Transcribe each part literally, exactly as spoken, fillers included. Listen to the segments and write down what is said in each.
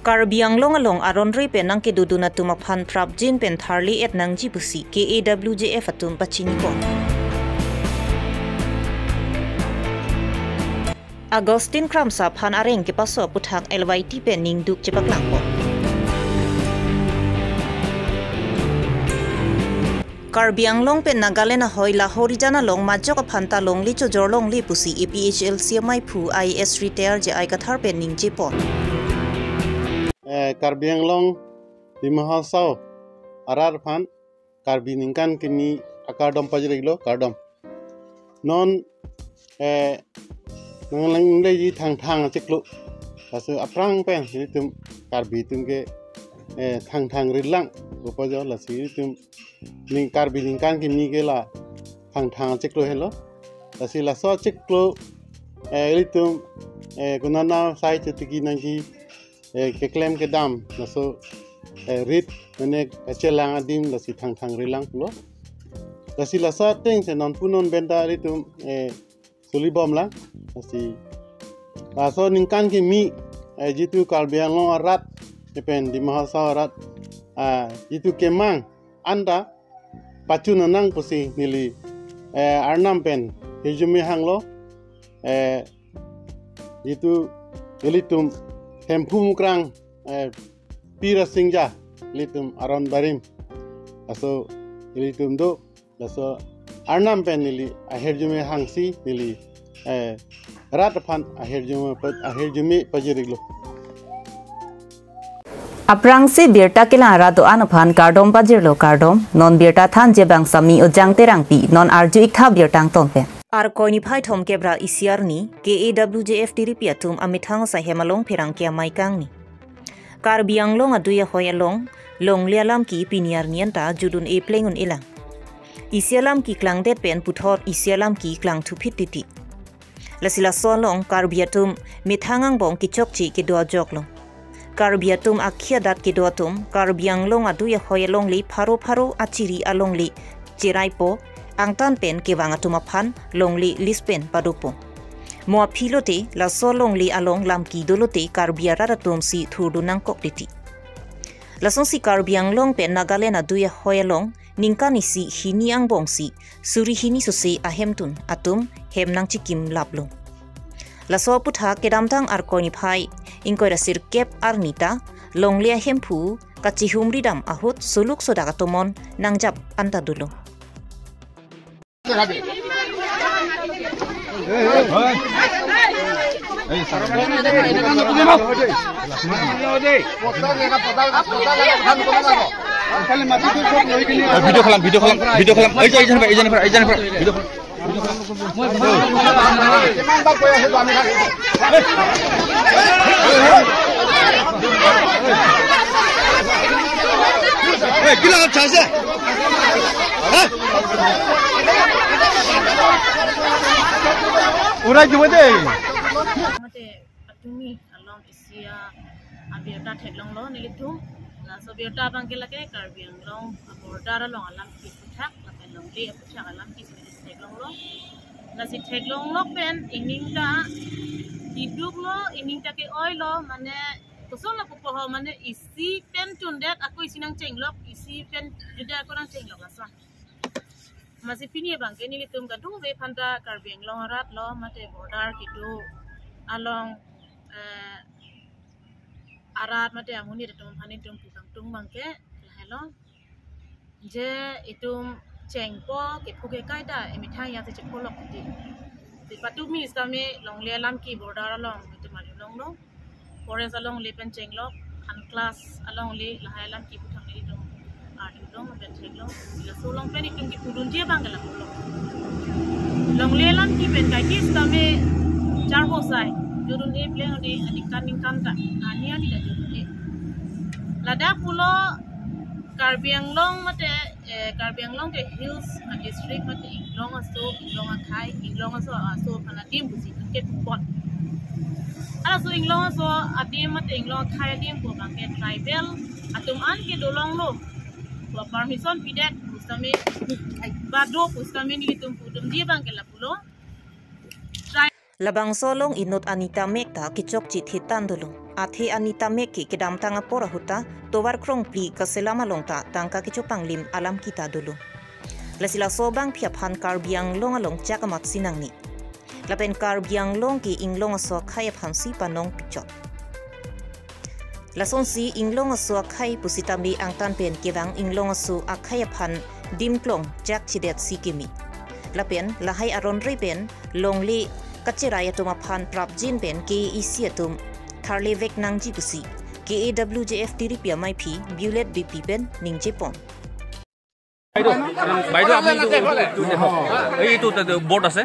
Karbi Anglong along aron re pen nangkedodun atum aphan prapjin pen tharli et nangji pusi K A W J F atum pachinipon. Augustine Kramsa aphan areng kepaso aputhak L Y T pen ningduk chepaklangpon. Karbi Anglong pen Nagaland ahoi Lahorijan along majok aphan ta longle chojor longle pusi A P H L C maiphu I A S retired J I Kathar pen ningjepon. Eh, Karbi Anglong Dima Hasao arat aphan Karbi ningkan kimi akardom pajir-iklo, kardom. Non, eh, nanglangleji Thangthang achiklo. Laso aphrang pen ilitum Karbi atum ke, eh, Thangthang rinlang. Gopajo lasi ilitum ning Karbi ningkan kimi ke la Thangthang achiklo helo. Lasi laso achiklo, eh, ilitum, eh, konana sai chetiki nangji, eh, keklem kedam laso, eh, rit mane kachelang adim lasi Thangthang rinlang pulo. Lasi laso ateng si non pu non pen ta ilitum, eh, solibomlang. Lasi laso ningkan kimi, eh, jitu Karbi Anglong arat, eh, pen Dima Hasao arat, ah, jitu kemang anta pachun nang pusi neli, eh, Arnam pen hirjume hanglo, eh, jitu ilitum Hemphu Mukrang, eh, Pi Rasingja ilitum aron barim. Laso ilitum do, laso Arnam pen neli ahirjume hangsi neli, eh, rat aphan ahirjume pa-, ahirjume pajir-iklo. Aphrangsi birta kelang arat do-an aphan kardom pajirlo, kardom. Non birta thanji abang Sami Ojang Terangpi, non arju-iktha birta angton pen. Arkoi niphai thomkep ra isi arni, K A W J F tiripi atum amethang asai hem along pherangke amei kangni. Karbi Anglong adui ahoi along, longle alam ke pini arni anta judun-e pleng un-elang. Isi alam ke klangdet pen puthot isi alam ke klangthuphit titi. Lasi laso along Karbi atum methang angbong kechokche kedo ajok lo. Karbi atum akhei adat kedo atum Karbi Anglong adui ahoi alongle pharo pharo achiri alongle cheraipo, angtan pen kevang atum aphan longle list pen padopo. Mo aphi lote laso longle along lam kedo lote Karbi arat atum si thurdun nangkok titi. Lasonsi Karbi Anglong pen Nagaland adui ahoi along ningkan isi hini angbong si suri hini sose ahemtun atum hem nangchikim laplo. Laso aputhak kedamtang Arkoi niphai ingkoi ra sirkep arni ta longle ahemphu kachihumri dam ahut suluk sodak atomon nangjap anta dolo. Video khalam, video khalam, video khalam. Ei, ei, ei, ei, ei, video khalam. Ei, kila chase. Urai juwa de. Mate patumi along isi abirta theklonglo nelitum. Laso birta abang ke lake Karbi Anglong border along alam ke aputhak, lapen longle aputhak alam ke si neli theklonglo. Lasi theklonglo pen ining ta kiduklo, ining ta ke-oilo, mane koson lapu poho, mane isi pen chundet ako isi nangchenglok, isi pen chundet ako nangchenglok laso. Masi pini abang ke nelitum kadokave aphanta Karbi Anglong arat lo mate border kedo along, eh, arat mate amonit atum aphan itum pu kangtung abang ke lahelo. Je itum chengpo kephu kekai ta emethang ya si chepholok ti. Te patumi sitame longle alam ke border along itum arjulonglo. Forest alongle pen chenglok, an class alongle lahai alam ke aputhak nelitum arjulong pen chenglok. Laso along pen itum kepudunji abang ke lapulo. Longle alam ke pen kaike sitame charbo sai judun-e pleng un-e aningkan ningkan ta, ani ani ta judun-e. Ladak pulo Karbi Anglong mate, eh, Karbi Anglong ke hills, ah, district mate inglong aso, inglong akhei, inglong aso, aso aphan adim pusi ke pupot. Halaso inglong aso adim mate inglong akhei adim pu abang ke tribal atum an ke dolonglo. Pu permission pidet pu sitame, bado pu sitame nelitum pudunji abang ke lapulo. Tri- Labangso along inut anita mek ta kechokche thetan dolo. Athe anita mek ke kedamtang apor ahut ta tovar krongpli kaselam along ta tangka kechopanglim alam kita dolo. Lasi laso abangpi aphan Karbi Anglong along chak amat si nangne. Lapen Karbi Anglong ke inglong aso akhei aphansi panong pichot. Lasonsi inglong aso akhei pusitame angtan pen kevang inglong aso akhei aphan dim klong chak chedet si keme. Lapen lahai aron re pen longle kacherai atum aphan prapjin pen K A A C atum tharle vek nangji pusi K A W J F tiripi amaiphi Bullet Beypi pen ningjepon. বাইদেউ, বাইদেউ, আপুনি এইটো, এইটো দেখক। এই এইটো তাতে বৰ্ড আছে।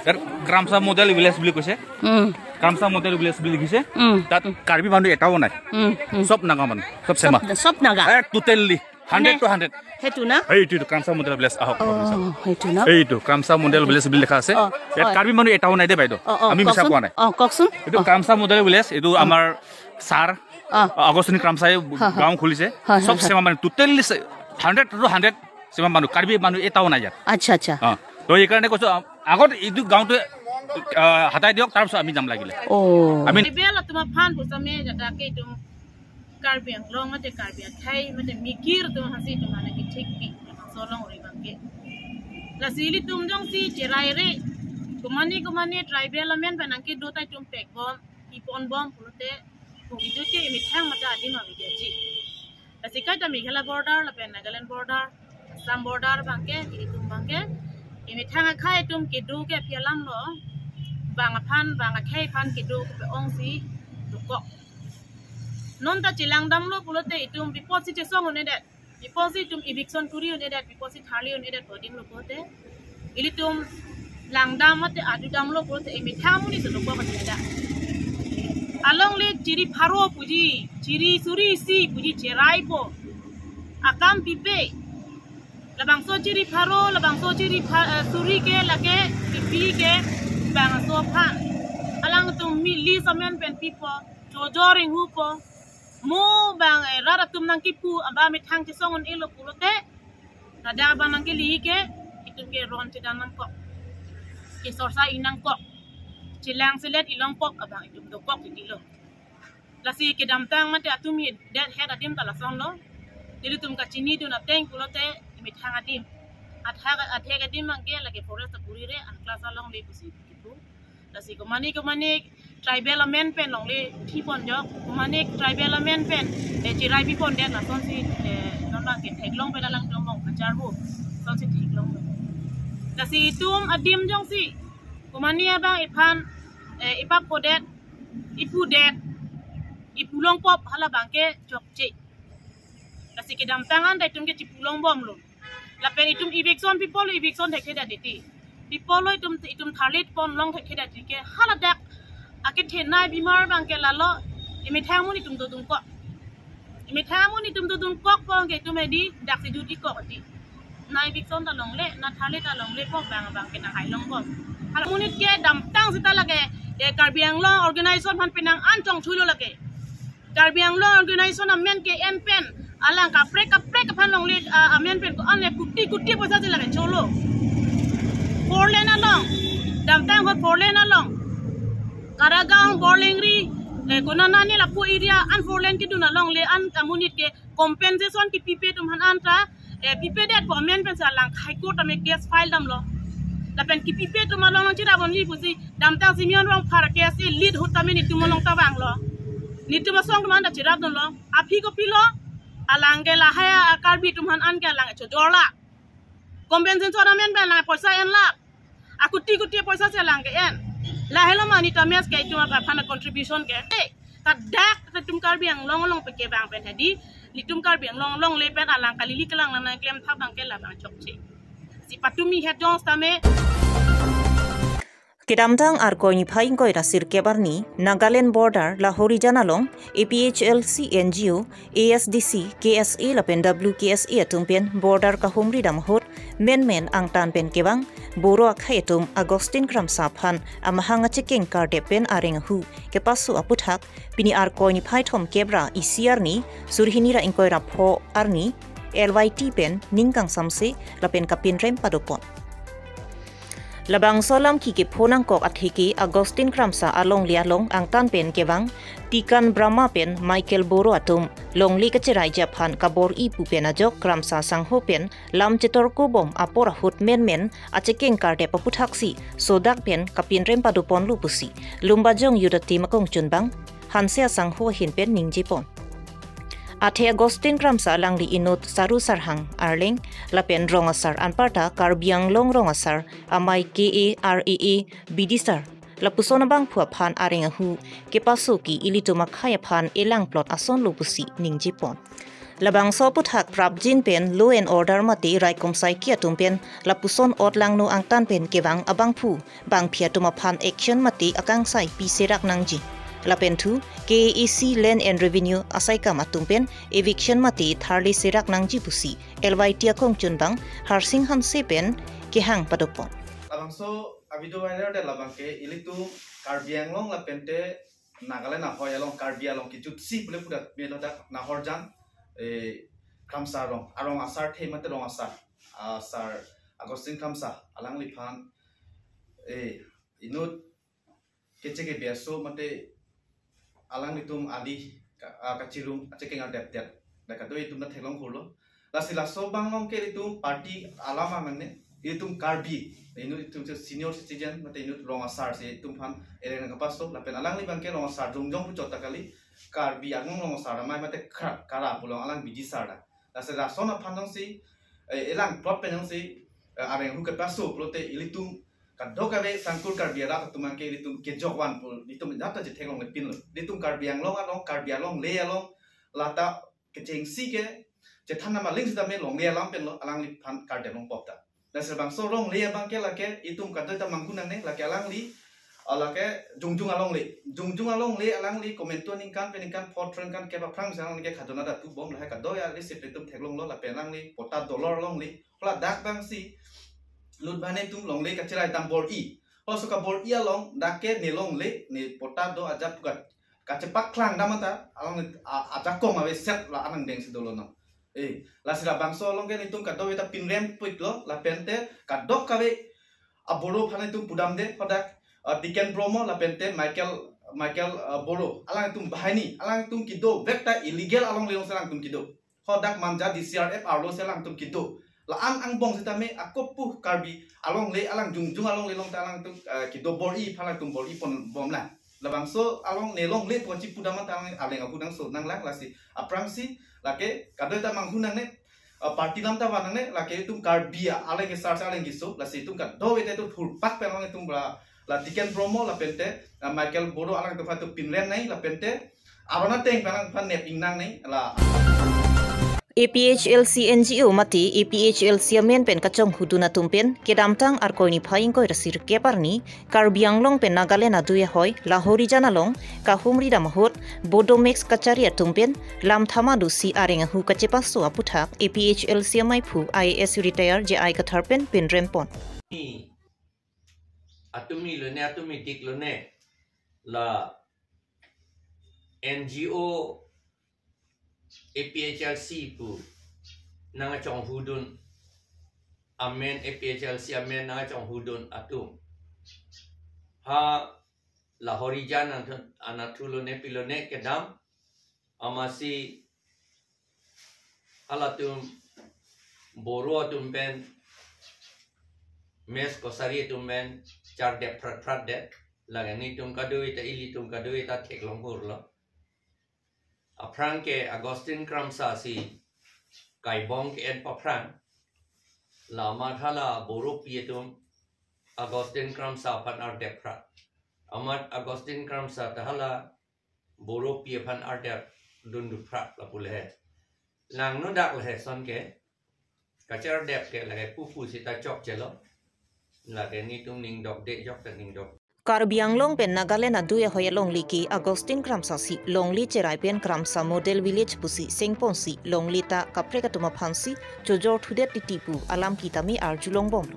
ইয়াত ক্ৰামচা মডেল ভিলেজ বুলি কৈছে। উম, ক্ৰামচা মডেল ভিলেজ বুলি লিখিছে। উম। তাত কাৰ্বি মানুহ এটাও নাই। উম, উম। চব নাগা মানুহ, চব চেমা। চব, চব নাগা? এ, টোটেলি, হাণ্ড্ৰেড মানে, টু হাণ্ড্ৰেড। সেইটো না? এইটো, এইটো ক্ৰামচা মডেল ভিলেজ, আহক। অ, সেইটো না? এইটো ক্ৰামচা মডেল ভিলেজ বুলি লিখা আছে। অ, ইয়াত হয়। কাৰ্বি মানুহ এটাও নাই দেই বাইদেউ। অ, অ, আমি মিছা কওকচোন। কোৱা নাই। অ, কওকচোন। এইটো অ। ক্ৰামচা মডেল ভিলেজ, এইটো অ। আমাৰ ছাৰ অ। আগষ্টিন ক্ৰামচাই হয়, হয়। গাঁও খুলিছে। হয়, হয়, চব হয়। চেমা মানুহ, টোটেলি হাণ্ড্ৰেড টু হাণ্ড্ৰেড চেমা মানুহ, কাৰ্বি মানুহ এটাও নাই ইয়াত। আচ্ছা, আচ্ছা। অ, তো এইকাৰণে কৈছো, আ-, আগত এইটো গাঁওটো, আ, হটাই দিয়ক, তাৰ পিছত আমি যাম লাগিলে। অ। আমি Tribal atum aphan pusitame jata ke itum Karbi Anglong mate Karbi akhei mate mikir atum aphansi itum aphan kethekpi, laso alongri abangke. Lasi ilitum jongsi cherai re, komane komane tribal amen pen nangkedo ta itum pekbom, iponbom pulote, kung itum ke imethang mate adim avidya ji. Lasi kaita Meghalaya border lapen Nagaland border, Assam border abangke, ilitum abangke imethang akhei atum kedo ke aphi alam lo, bang aphan, bang akhei aphan kedo ke ongsi dokok. Non ta chelangdamlo pulote itum pi apotsi chesong un-edet, pi apotsi itum eviction kuri un-edet, pi apotsi tharle un-edet pu adim lo pulote, ilitum langdam mate adudamlo pulote imethang amonit si dokok atum ta. Alongle chiri pharo puji, chiri suri isi puji cheraipo. Akam pipe. Labangso chiri pharo, labangso chiri pha-, eh, suri ke lake pipi ke bangso aphan. Alangtum mi list amen pen pipo, chojor inghupo. Mo bang, eh, rat atum nangkipu, aba methang chesong un-elo pulote, ladak abang nangkeleji ke, itum ke ron chedam nangkok. Kesorsa-i nangkok. Chelang selet ilongkok abang itum dokok titi lo. Lasi kedamtang mate atum idet het adim ta lasonlo. Ilitum kachinidun ateng pulote imethang adim. Athak, athak adim abangke lake forest akuri re, an class alongle pusi kipu. Lasi komane komane tribal amen pen longle thipon jok, komane tribal amen pen, eh, cherai pipon det lasonsi, eh, non abangke theklong pen alangtum bong kacharbo, lasonsi theklong. Lasi itum adim jongsi komane abang iphan, eh, ipap podet, ipudet, ipulongpop hala abangke chokche. Lasi kedamtang an ta itum ke chipulongbomlo. Lapen itum eviction pipolo, eviction thekthedet titi. Pipolo itum, itum tharle pon long thekthedet titi ke haladak akethenei bimar abangke lalo imethang amonit itum dodun kok. Imethang amonit itum dodun kok abangke itum edi daksi duty kok titi. Na eviction ta longle, na tharle ta longle pu bang abangke nanghai longbom. Hala amonit ke damtang seta lake, eh, Karbi Anglong organization aphan penang an chongthuilo lake. Karbi Anglong organization amen ke-en pen, alang kaprek kaprek aphan longle, ah, amen pen ko-an le kuti kuti poisa si lake cholo. Four lane along, damtang ahut four lane along, Karagaon, Borlengri, eh, konanani lapu area an four lane kedun alongle an amonit ke compensation kipipe atum aphan anta, eh, pipedet pu amen pensi alang High Court tame case file damlo. Lapen kipipe atum along along chira bomli pusi damtang Simeon Rongphar K S A lead ahut tame netum along ta vanglo. Netum asong atum anta chirap dunlo. Aphi kopilo, alang ke lahai a Karbi atum aphan an ke alang chojorla. Compensation amen pen alang poisa enlap. Akuti kuti poisa si alang ke-en. Lahelo ma netum mes ke itum aphan contribution ke. Eh, kadak itum Karbi Anglong along pen kevang pen hedi, netum Karbi Anglong alongle pen alang kalili kelang nang klem thap abangke labang chokche. Si patumi het jong sitame. Kedamtang Arkoi niphai ingkoi ra sirkep arni, Nagaland border Lahorijan along, A P H L C N G O, A S D C, K S A lapen W K S A atum pen border kahumri dam ahut, menmen angtan pen kevang, Boro akhei atum Augustine Kramsa aphan amahang achekeng kardep pen areng ahu kepaso aputhak, pini Arkoi niphai thomkep ra isi arni, surhini ra ingkoi ra pho arni, L Y T pen ning kangsamse lapen kapinrem padopon. Labangso alam kiki phonangkok atheke Augustine Kramsa alongle along angtan pen kevang Tikan Brahma pen Michael Boro atum longle kacherai aphan kabor-i pu pen ajok Kramsa sangho pen lam chetorko bom apor ahut menmen achekeng kardep aputhaksi sodak pen kapinrem padoponlo pusi Lumbajong Youth Team akongchunbang Hanse asangho ahin pen ningjepon. Athe Augustine Kramsa alangli inut Saru Sarhang Arleng lapen rong asar anparta Karbi Anglong rong asar amei K A R A A Bidisar lapuson abangphu aphan areng ahu kepaso ke ilitum akhei aphan elangplot asonlo pusi ningjepon. Labangso aphuthak prapjin pen law and order mate raikom saiki atum pen lapuson otlangno angtan pen kevang abangphu bangphi atum aphan action mate akangsai pi serak nangji. Lapen thu K A A C Land and Revenue asaikam atum pen eviction mate tharle serak nangji pusi L Y T akongchunbang Harsing Hanse pen kehang padopon. Labangso a-video viral det labang ke ilitum Karbi Anglong lapente Nagaland ahoi along Karbi along kejutsi pule pudat melo dak Nahorjan, eh, Kramsa rong, arong asar the mate rong asar, ah, Sar Augustine Kramsa alangliphan, eh, inut keche kebi aso mate alanglitum ali ka, ah, kachirung achekeng ardepdet. Dak kado itum ta theklong kurlo. Lasi laso abang along ke itum party alam nangne, itum Karbi, inut itum senior citizen mate inut rong asar si itum aphan ereng nang kapaso lapen alangli abang ke rong asar jongjong puchot ta kali, Karbi Anglong rong asar amei mate kra, kara pulong alang Bidisar da. Lasi lason aphan jongsi, eh, elangplot pen jongsi, eh, areng ahu kepaso pulote ilitum kadokave sangkur Karbi arat atum abang ke ilitum kejok van pu, itum jata chetheklongle pinlo. Itum Karbi Anglong along, Karbi alongle along, lata kechengsi ke chethan nama ling sitame longle alam penlo, alangliphan kardep longpop ta. Lasi labangso longle abang ke lake itum kadokave ta manghu nangne, lake alangli, ah, lake jongjong alongle. Jongjong alongle alangli komantu aningkan pen ningkan pho threngkan kep aphrang si alangli ke khajona ta tubom lahai kadokave arnisi pen itum theklonglo lapen alangli patta dolor longle. Hala dak abang si lut bane itum longle kacherai dam bor-i. Halaso kabor-i along dak ke ne longle, ne patta do ajat pu ka, kachepaklang dam anta along a, ajakong aveset la anang deng si dolo no. Eh, lasi labangso along ke itum kadokave ta pinrem puitlo lapente kadokave aboro aphan itum pudamde hadak, ah, Tiken Brahma lapente Michael, Michael, ah, Boro. Alangtum banghini, alangtum kedo vek ta illegal alongle along si alangtum kedo. Hadak Manja D C R F arlo si alangtum kedo. La-an angbong sitame ako pu Karbi alongle alang jongjong alongle along ta alangtum, eh, kedo bor-i aphan alangtum bor-i ponbomlang. Labangso along ne longle pu kachepu dam anta alang areng ahu nangso nanglang lasi aphrangsi lake kadokave ta manghu nangne, eh, party alam ta van nangne lake itum Karbi a, aleng kesar si aleng keso lasi itum kadokave ta itum thurpak pen alangtum la, la Tiken Brahma lapente, eh, Michael Boro alangtum aphan itum pinrem nai lapente arona teng pen alangphan nep ingnang nai la. A P H L C N G O mate A P H L C amen pen kachonghudun atum pen kedamtang Arkoi niphai ingkoi ra sirkep arni Karbi Anglong pen Nagaland adui ahoi Lahorijan along kahumri dam ahut Bodomax kachari atum pen lam thama dosi areng ahu kachepaso aputhak A P H L C amaiphu I A S retire J I Kathar pen pinrem pon. Ni atumi lone, atumi dik lone, la N G O A P H L C pu nangkachonghudun amen, A P H L C amen nangkachonghudun atum ha Lahorijan anat-, anathu lone pi lone kedam amatsi halatum Boro atum pen, Max kachari atum pen chardep phrat phrat det. Lake nitum kadokave ta, ilitum kadokave ta theklong kurlo. Aphrang ke Augustine Kramsa si kaibong ke-en paphrang. La amat hala Boro pi atum Augustine Kramsa aphan ardep phrat. Amat Augustine Kramsa ta hala Boro pi aphan ardep dun du phrat lapu le he. Langno dak le he ason ke. Kachardep ke lake pupu sita chokchelo. Lake nitum ning dokde jok ta ning dok. Karbi Anglong pen Nagaland adui ahoi alongle ke Augustine Kramsa si longle cherai pen Kramsa Model Village pusi sengponsi longle ta kaprek atum aphansi chojor thudet titi pu alam kitame arjulongbomlo.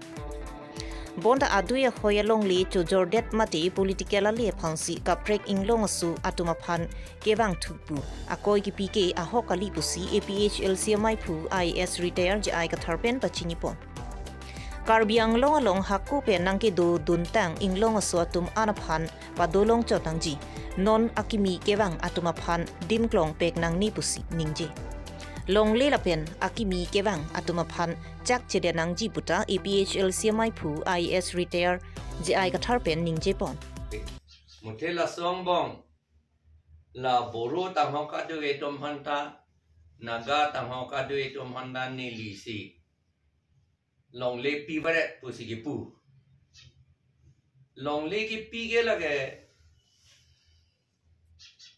Bonta adui ahoi alongle chojordet mate political ale aphansi kaprek inglong aso atum aphan kevang thuk pu akoi kipi ke ahok kali pusi A P H L C amaiphu I A S retire J I Kathar pen pachinipon. Karbi Anglong along hako pen nangkedo duntang inglong aso atum an aphan padolong chot nangji. Non akimi kevang atum aphan dim klong pek nangne pusi ningje. Longle lapen akimi kevang atum aphan chak chede nangji puta A P H L C maiphu I A S retire J I Kathar pen ningje pon. Muthe laso angbong la Boro tanghok adu etum hanta, Naga tanghok adu etum hanta neli si longle pi varet pusi kipu. Longle kipi ke lake,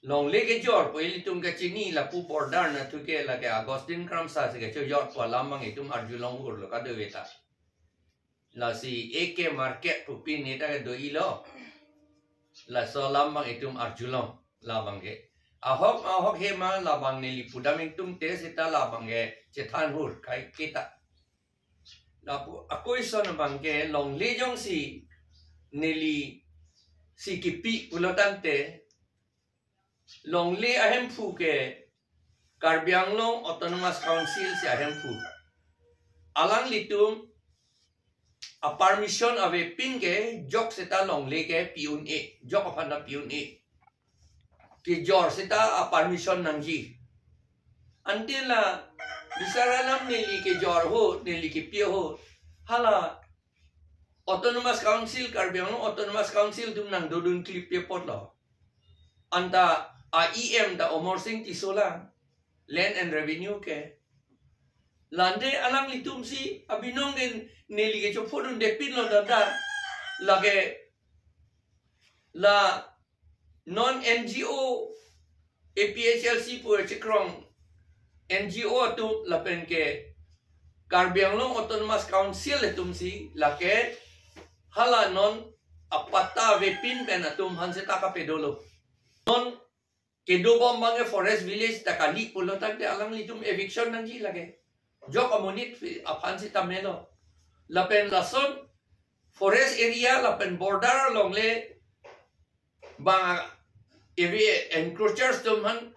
longle kejor pu ilitum kachini lapu border nathu ke lake Augustine Kramsa si kachojor pu alam abang itum arjulong urlo kadokave ta. Lasi A K market pu pini ta kedo-ilo. Laso alam abang itum arjulong labang ke. Ahok ahok he ma labang neli pudam ingtung te seta labang ke chethan hur kai kita. Lapu ako ison abang ke longle jongsi neli si kipi pulo tangte, longle ahemphu ke Karbi Anglong Autonomous Council si ahemphu. Alanglitum a permission avepin ke jok seta longle ke pi un-e, jok aphan ta pi un-e. Kejor seta a permission nangji. Ante la bisar alam neli kejor ho, neli kipi ho. Hala Autonomous Council, Karbi Anglong Autonomous Council atum nangdodun klip pe apotlo. Anta a E M ta Amarsing Tisso lang, Land and Revenue ke. Lante alanglitum si abinong ke neli kechophodun depinlo dada. Lake la non N G O, A P H L C pu chekrong N G O atum lapen ke Karbi Anglong Autonomous Council atum si lake hala non a patta avepin pen atum aphan seta kapedolo. Non kedobom abang ke forest village ta kali pulo tangte alanglitum eviction nangji lake. Jok amonit aphan seta melo. Lapen lason forest area lapen border alongle abang evi encroachers atum aphan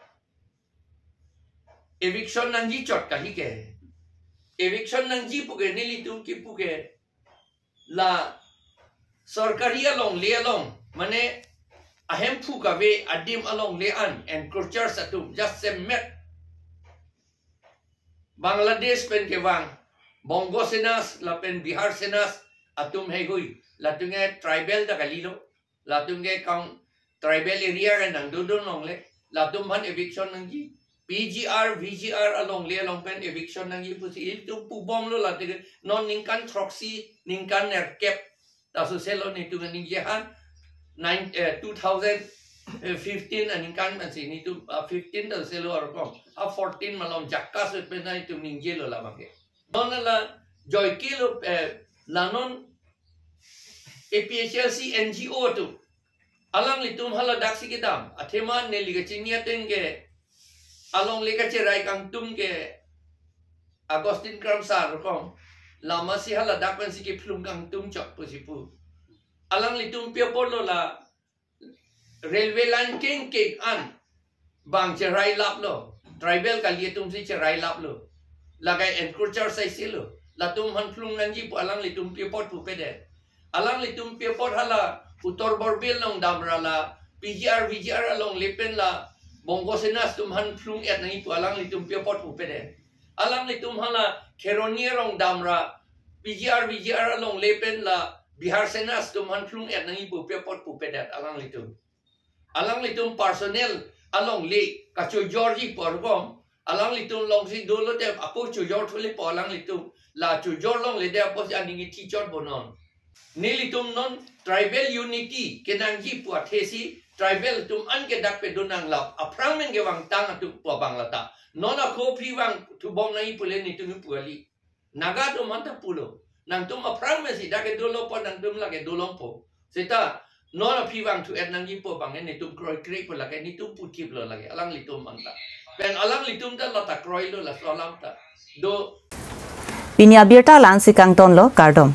eviction nangji chot kali ke. Eviction nangji pu ke nelitum kipu ke la sorkari alongle along, mane ahemphu kave adim alongle an encroachers atum jasemet Bangladesh pen kevang, Bongo Senas lapen Bihar Senas atum heihui, latum ke tribal ta kalilo, latum ke kang tribal area ke nangdodun longle, latum aphan eviction nangji. P G R, V G R alongle along pen eviction nangji pusi ilitum pubomlo, latum ke non ningkan throksi, ningkan nerkep ta soselo nelitum ningje han, nine, eh, two thousand fifteen aningkan pensi nelitum, ah, fifteen ta soselo arkom. A fourteen malom jakka sut pen nelitum ningjelo labang ke. Non la joike lo, eh, la non A P H L C N G O atum alanglitum haladak si kedam. Athema neli kachini ateng ke alongle kacherai kangtum ke Augustine Kramsa arkom. Lama si haladak pensi kephlung kangtum chot pusi pu. Alanglitum pi apotlo la railway line kengkeng an bang cherai laplo. Tribal kali atum si cherai laplo. Lake encroacher saisilo. Latum aphan phlung nangji pu alanglitum pi apot pupedet. Alanglitum pi apot hala Uttar Borbil along damra la P G R, V G R alongle pen la Bongo Senas atum aphan phlung-et nangji pu alanglitum pi apot pupedet. Alanglitum hala Kheroni arong damra P G R, V G R alongle pen la Bihar Senas atum aphan phlung-et nangji pu pi apot pupedet alanglitum. Alanglitum personal alongle kachojorji pu arkom, alanglitum along si dolo te apo chojor thule pu alanglitum, la chojor longle te apo si aning ithi chot bo non. Nelitum non tribal unity kenangji pu athe si tribal atum an ke dak pedun nanglap, aphrang men kevang tang atum pu abang lata. Non ako aphi vangthu bom nangji pule nelitum pu kali. Naga atum aphan ta pulo. Nangtum aphrang men si dak kedolo po, nangtum lake dolongpo. Seta non aphi vangthu-et nangji pu abang nelitum kroikre pu lake nelitum puthiplo lake alanglitum aphan ta. Pen alanglitum ta lata kroilo laso alam ta. Do. Pini abirta la-an si kangtonlo, kardom.